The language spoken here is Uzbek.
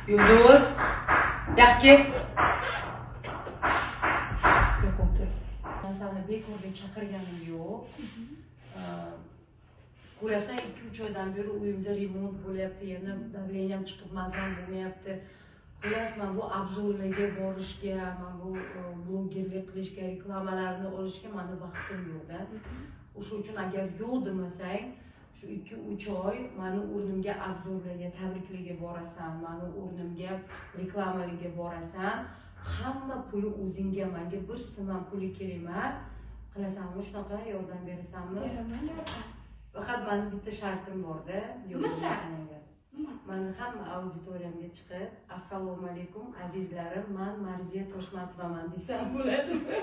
Yulduz, yoqqa kel. Yo'q. Man seni bekorga chaqirganim yo'q. Ko'ryapsan, 2-3 oydan beri uyimda remont bo'lyapti, yana давлением chiqib, mazam bo'lmayapti. Xullas, man bu обзор larga borishga, man bu blogerlik qilishga, reklamalarni olishga mani vaqtim yo'qda. O'sha uchun agar yo'q demasang, shu 2-3 oy mani o'rnimga обзор larga, tabriklarga borasan, mani o'rnimga reklamalarga borasan. Hamma puli o'zingga, manga bir so'm ham puli kerak emas. Qilasanmi shunaqa, yordam berasanmi? Beraman yordam. Faqat mani bitta shartim borda. Yo'q Nima shart? demasang agar. Nima? Mani hamma auditoriyamga chiqib, "Assalomu alaykum, azizlarim, man Marziya Toshmatovaman" desam bo'ladimi?